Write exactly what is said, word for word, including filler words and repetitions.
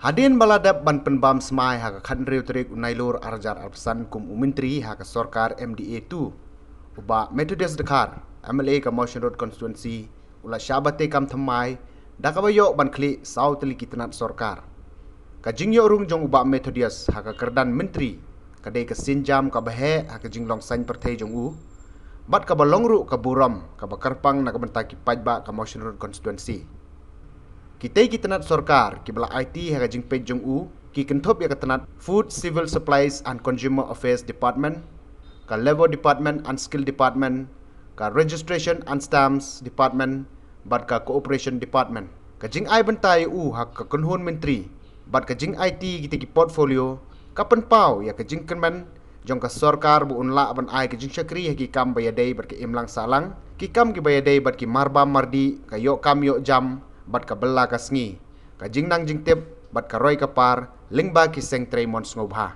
Hadien ba la dep ban pynbam smai ha ka khathynriew tarik u Nailur arhajar arphew san kum u Myntri ha ka sorkar M D A two, u Bah Methodius Dkhar, M L A ka Mawshynrut Constituency, u la shah bate kam thymmai da kaba ïoh ban khlieh saw tylli ki tnat sorkar. Ka jingïoh rung jong u Bah Methodius ha ka kyrdan Myntri ka dei ka sienjam kaba heh ha ka jinglong saiñ pyrthei jong u, bad kaba long ruh ka burom kaba kyrpang na ka bynta ki paidbah ka Mawshynrut Constituency. Kitei ki tnat sorkar kiba la aiti ha ka jingpeit jong u ki kynthup ïa ka tnat Food, Civil Supplies and Consumer Affairs Department, ka Labour Department and Skill Department, ka Registration and Stamps Department, bad ka Cooperation Department. Ka jingai bynta ïa u ha ka kynhun Myntri bad ka jingaiti kitei ki portfolio ka pynpaw ïa ka jingkyrmen jong ka sorkar ba un lah ban ai ka jingshakri ha ki kam ba ïadei bad ka imlang sahlang, ki kam kiba ïadei bad ki marbam mardih, ka ïoh kam ïoh jam bad ka bylla ka sngi, ka jingnang jingtip bad ka roi ka par lyngba ki seng trei mon sngewbha.